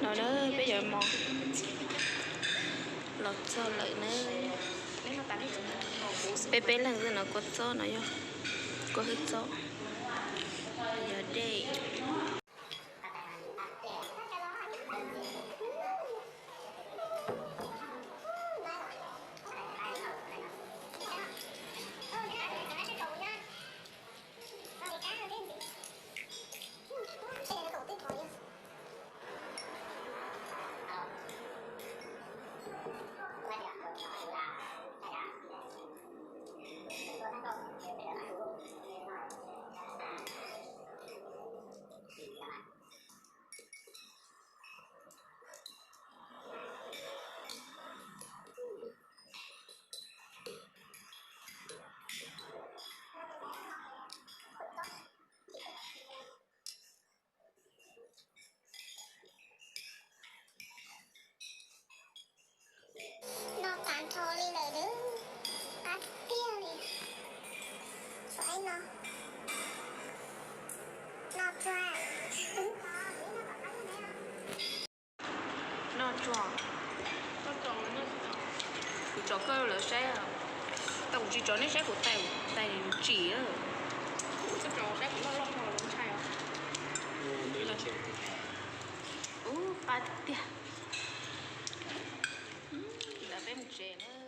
No na, peb cov mos los txog lawm na. Peb peb leeg xwb no, kua txob no yog kua hwj txob, yog dej. No qab nrho li lawm, qab tiag li. Saib no, noj tsuag, noj tsuag. Kuv tso koj lawv saib, tau kuv tsis tso nej saib kuv tais, tais tsim. Ub, qab tiag. Ntawd peb mus tsev na.